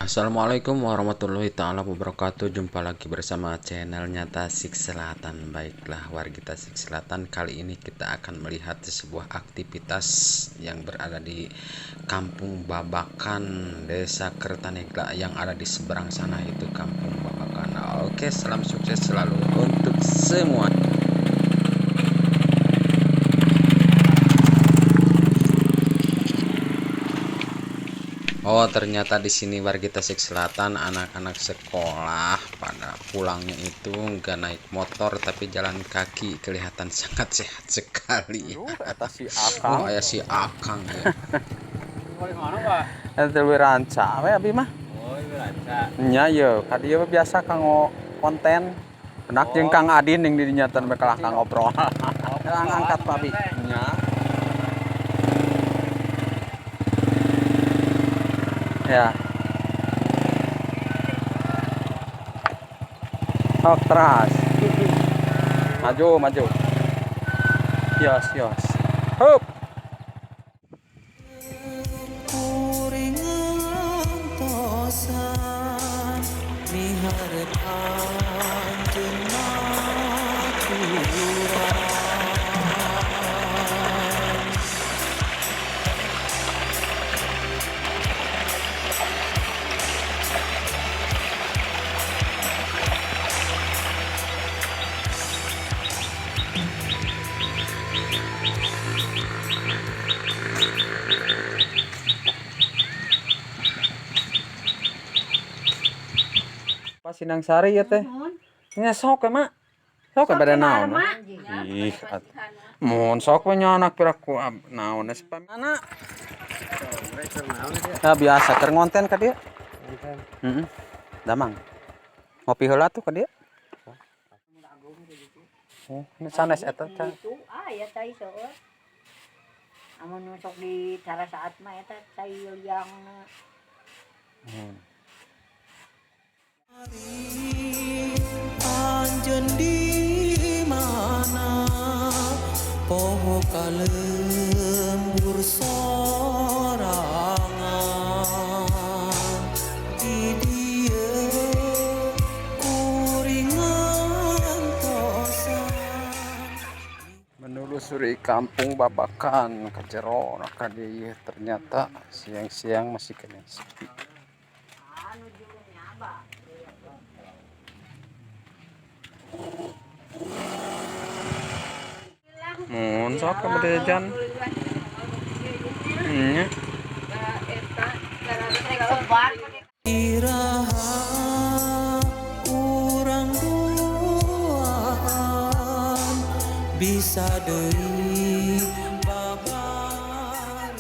Assalamualaikum warahmatullahi taala wabarakatuh. Jumpa lagi bersama channelnya Tasik Selatan. Baiklah warga Tasik Selatan, kali ini kita akan melihat sebuah aktivitas yang berada di Kampung Babakan, Desa Kertanegara yang ada di seberang sana, itu Kampung Babakan. Oke, salam sukses selalu untuk semua. Oh, ternyata di sini warga Tasik Selatan anak-anak sekolah pada pulangnya itu nggak naik motor tapi jalan kaki, kelihatan sangat sehat sekali. Eta si Akang. Oh, aya si Akang ya. Mana, Pak? Eta Wiranca we abi mah. Oh, Wiranca. Nya ye, ka dieu we biasa kanggo konten. Enak jeung Kang Adin yang di dinya teh kalah kang ngobrol. Kang angkat Pak Abi. Nya. Ya. Sok teras. Maju, maju. Yos, yos. Hup. Kuring ngantosan miharep anjeun maturan. Pas Sindang Sari ya teh. Nya sok we, Mak. Sok we bade naon. Ih, mun sok we nya anak piraku naon sih pamana. Nah, biasa keur ngonten ka dieu. Heeh. Damang. Ngopi heula tuh ka dieu. Oh, ini sanes eta teh. Itu aya cai seueur. Amun nu sok di cara saat mah eta cai liangna. Anjeun di mana poho ka lembur sorangan di dieu kuring ngantosan. Menelusuri Kampung Babakan ka jero ka dieu, ternyata siang-siang masih kena sepi. Anu julungnya abah. Mun sok ka bade jajan. Nya. Iraha urang duaan bisa deui babareng.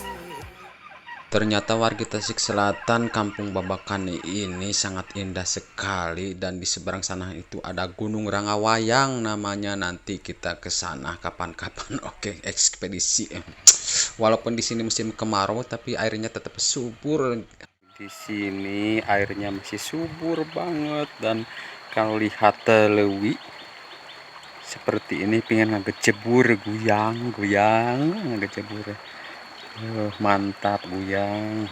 Ternyata warga Tasik Selatan, Kampung Babakan ini sangat indah sekali, dan di seberang sana itu ada Gunung Rangawayang namanya. Nanti kita ke sana kapan-kapan. Oke, ekspedisi. Walaupun di sini musim kemarau tapi airnya tetap subur. Di sini airnya masih subur banget, dan kalau lihat leuwi seperti ini pingin ngagecebur, guyang, guyang, ngagecebur. Mantap guyang.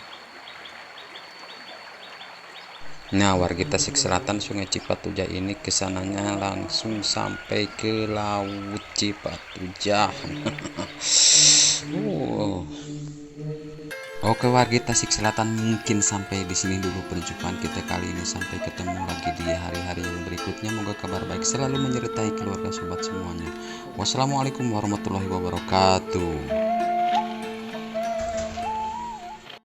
Nah, warga Tasik Selatan, Sungai Cipatujah ini kesananya langsung sampai ke Laut Cipatujah. Oke warga Tasik Selatan, mungkin sampai di sini dulu perjumpaan kita kali ini. Sampai ketemu lagi di hari-hari yang berikutnya. Moga kabar baik selalu menyertai keluarga sobat semuanya. Wassalamualaikum warahmatullahi wabarakatuh.